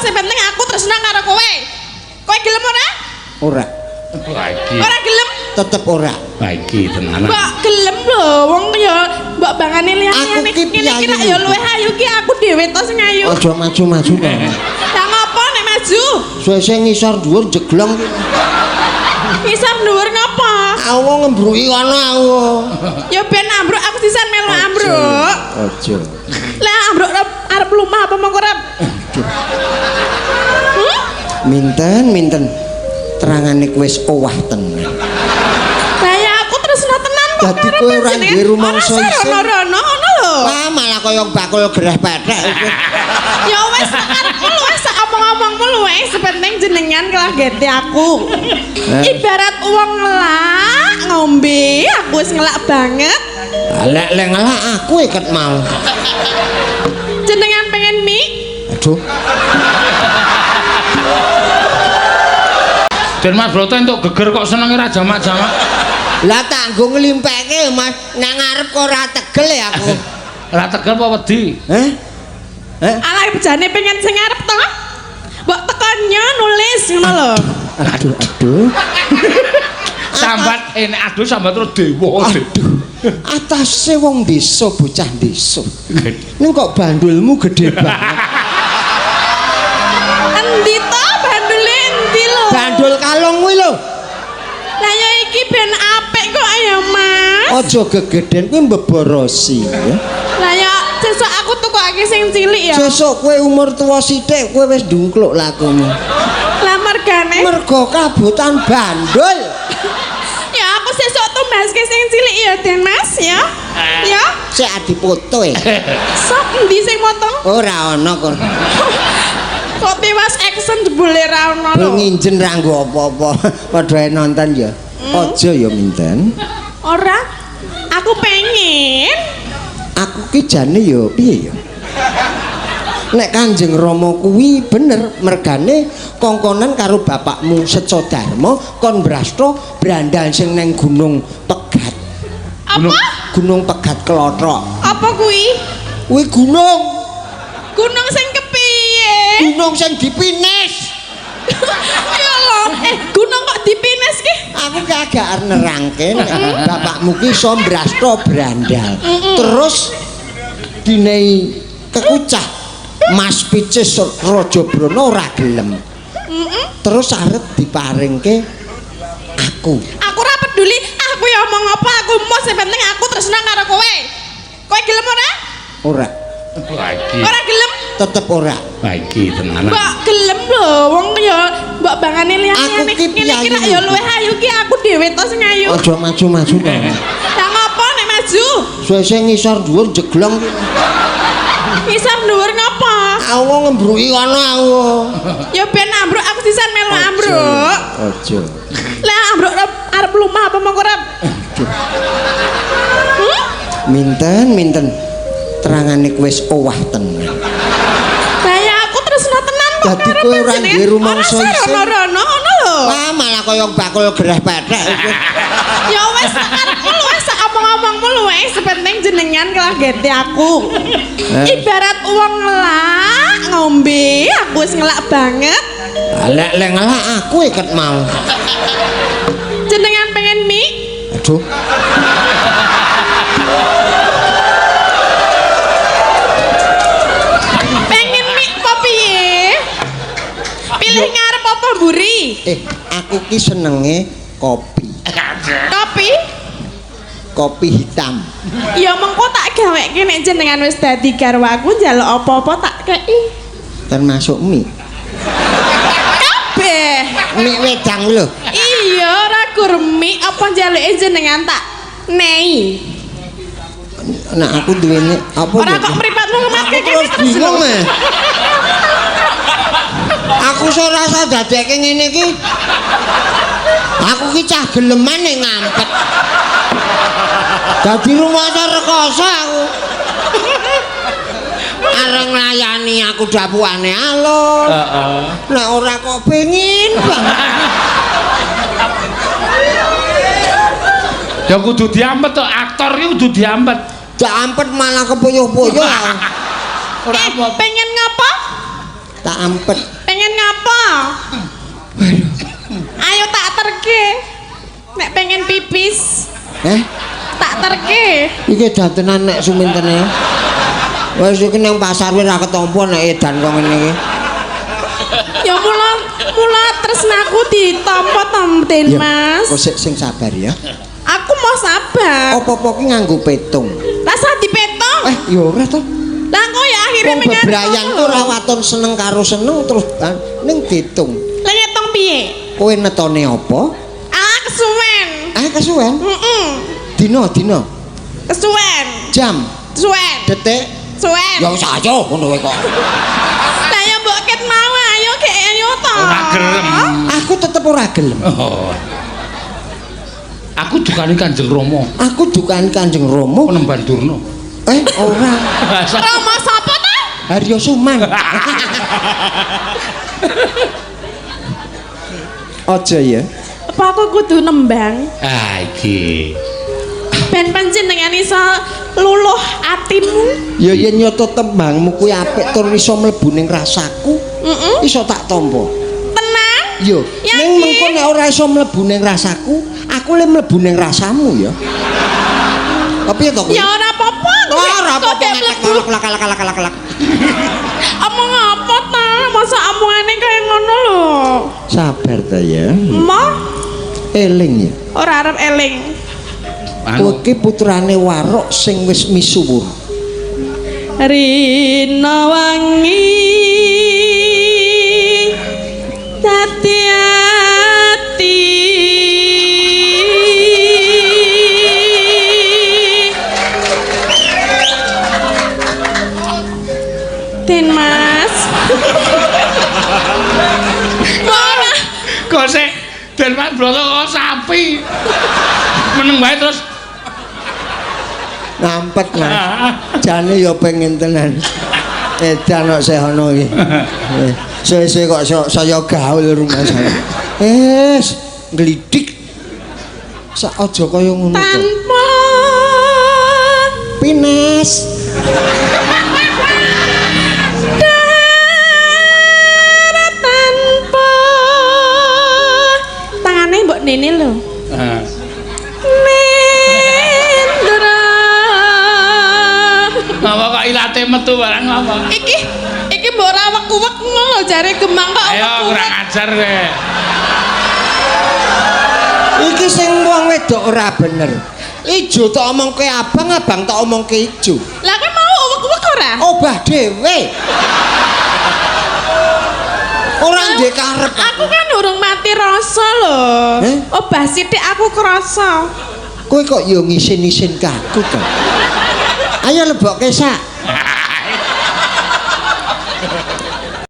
sing penting aku tresna karo kowe. Kowe gelem ora? Ora. Wah iki. Ora gelem? Tetep ora. Wah iki tenanan. Mbok gelem lho, wong ya mbok bangane liyane. Aku ki Ngene iki rak piyayi. ya luwih ayu ki aku dhewe to sing ayu. Aja maju-maju to. Lah ngopo nek maju? Suwe-suwe ngisor dhuwur jeglong. Ngisor dhuwur ngopo? Aku ngembruki kono aku. Ya ben ambruk aku sisan melu ambruk. Aja. Lah ambruk arep lumah apa mengko arep? Hmm? Minten, minten. Terangane kowe wis owah tenan. Lah ya aku tresna tenan kok. Dadi karo kowe ora panjenengan. duwe rumangsa Ora isin. rono-rono ngono lho. Wah, malah kaya bakul gereh pethek. Ya wis karepmu luwih sak omong-omongmu luwih sepenting jenengan kelageti aku. Eh. Ibarat wong ngelak ngombe, aku wis ngelak banget. Lek lek ngelak aku iket mau. Jenengan pengen mie? Aduh. Den Mas Broto entuk geger kok senenge ra jamak-jamak. Lah tak nggo nglimpekke Mas, nang ngarep kok ora tegel ya aku. Ra tegel apa wedi? Heh? Heh? Alah bejane pengen sing ngarep to? Mbok tekonnya nulis ngono lho. Aduh, aduh. Sambat enek aduh sambat terus dewa. Aduh. Atase wong desa, bocah desa. Ning kok bandulmu gede banget. Endi to bandule endi lho? Bandul kalung kuwi lho. Lah ya iki ben apik kok ya Mas. Aja gegeden kuwi mbeborosi ya. Lah ya sesuk aku tukokake sing cilik ya. Sesuk kowe umur tuwa sithik kowe wis ndungkluk lakumu. Lah mergane Mergo kabotan bandul. ya aku sesuk tumbaske sing cilik ya Den Mas ya. Ya, Sik dipoto e. sok endi sing moto? Ora ana kok. Kok tiwas action jebule ra ono lho. Nginjen ra nggo apa-apa. Padha ae nonton ya. Aja ya minten. Ora. Aku pengen. Aku ki jane ya piye ya? Nek Kanjeng Rama kuwi bener mergane kongkonan karo bapakmu Secodarma kon brasta brandal sing neng Gunung Pegat. Apa? Gunung Pegat Klothok. Apa kuwi? Kuwi gunung, Gunung sing kepiye? gunung sing dipines. Ya Allah, gunung kok dipines ki? Aku ki agak arep nerangke nek bapakmu ki iso mbrasta brandal. Terus dinehi kekucah Mas Picis Raja Brana ora gelem. Terus arep diparingke aku. Aku ora peduli, aku ya omong apa, aku mau sing penting aku tresna karo kowe. Kowe gelem ora? Ora, Wah iki. Ora gelem? tetep ora. Wah iki tenanan. Mbok gelem lho, wong ya mbok bangane liyane. Aku ki Ngene iki rak piyayi. ya luwih ayu ki aku dhewe to sing ayu. Aja maju-maju to. Lah ngopo nek maju? Suwe-suwe ngisor dhuwur jeglong. Ngisor dhuwur ngopo? Aku ngembruki kono aku. Ya ben ambruk aku sisan melu ambruk. Aja. Lah ambruk arep lumah apa mengko arep? Hmm? Minten, minten. Terangane kowe wis owah tenan. Lah ya aku tresna tenan kok. Dadi karo kowe ora panjenengan. duwe rumangsa Ora isin. rono-rono ngono lho. Wah, malah kaya bakul gereh pethek. Ya wis karepmu luwih sak omong-omongmu luwih sepenting jenengan kelageti aku. Eh. Ibarat wong ngelak ngombe, aku wis ngelak banget. Lek lek ngelak aku iket mau. Jenengan pengen mie? Aduh. Pengen mie apa piye? Pilih ngarep apa mburi? Aku ki senenge kopi. Kopi? Kopi hitam. Ya mengko tak gaweke nek jenengan wis dadi garwaku njaluk apa-apa tak kei. Termasuk mie. Kabeh. Mie wedang lho. Iya, ora gur mie apa njaluke jenengan tak nei. Nah, aku duwene apa Ora ya? kok mripatmu ngematke Aku kene terus terus. bingung eh. Aku iso rasa dadekke ngene iki. Aku ki cah geleman nek ngampet. Dadi rumangsa rekoso aku. Areng nglayani aku dapukane alus. Heeh. Nek ora kok pengin banget. Ya kudu diampet to, aktor ki kudu diampet. Diampet malah kepuyuh-puyuh. Ora apa. Pengen ngapa? Tak ampet. Pengen ngapa? Ayo tak terke. Nek pengen pipis, Eh, tak terke. iki edan tenan nek sumintene. Wis iki nang pasar wis ora ketampa nek edan kok ngene iki. Ya mula mula tresnaku ditampa to, Ya, Mas. Kok sik sing sabar ya. Aku mau sabar. Apa-apa ki nganggo petung. Rasa dipetong. Eh, ya ora to. Lah kok ya akhirnya Wong mengaku. bebrayan ku ora waton seneng karo seneng terus ning ditung. Lah ngitung piye? Kowe netone apa? Ah, kesuwen. Ah, kesuwen. Heeh. Dina, dina, Kesuwen. jam, Kesuwen. detik. Kesuwen. Ya wis ayo ngono kowe kok. Lah ya mbok ket mau ayo gek ayo to. Ora gelem. Aku tetep ora gelem. Oh. Aku dukani Kanjeng Rama, Aku dukani Kanjeng Rama. penemban Durna. Eh, ora. Rama sapa ta? Haryo Suman. Aja ya. Apa aku kudu nembang? Ah iki. Ben panjenengan iso luluh atimu. Ya yen nyata tembangmu kuwi apik tur iso mlebu ning rasaku, Heeh. iso tak tampa. Tenang. Yo, Yakin? ning mengko nek ora iso mlebu ning rasaku, aku le mlebu ning rasamu ya. Tapi ya to kuwi? Ya ora apa-apa. Ora Kok apa-apa gek mlebu. lak lak lak lak lak. Omong apa ta? Masa omongane kaya ngono lho. Sabar ta ya. Moh Eling ya. ora arep eling. Kowe Anu, ki putrane warok sing wis misuwur. Rina wangi dadi ati Den Mas. Ora kok sik Den Mas Broto kok sapi. Meneng wae terus. Ngampet Mas. Jane ya pengen tenan. Edan kok sih ono iki. Suwe-suwe kok saya gaul rumah saya. Es, nglidik. Sak aja kaya ngono to. tanpa Pines. darat tanpa tangane mbok nene lho. Ah. Nendra. Apa kok ilate metu barang apa? Iki iki mbok ora wek-wek ngono lho jare Gemang kok Ayo wek-wek. kurang ajar kowe. Iki sing wong wedok ora bener. Ijo tak omongke abang, abang tak omongke ijo. Lah kowe mau wek-wek ora? Obah dhewe. Ora ndek karep. Aku kan urung mati rasa lho. Eh? Obah sithik aku krasa. Kowe kok ya ngisin-isin ke aku to. Ayo lebokke sak.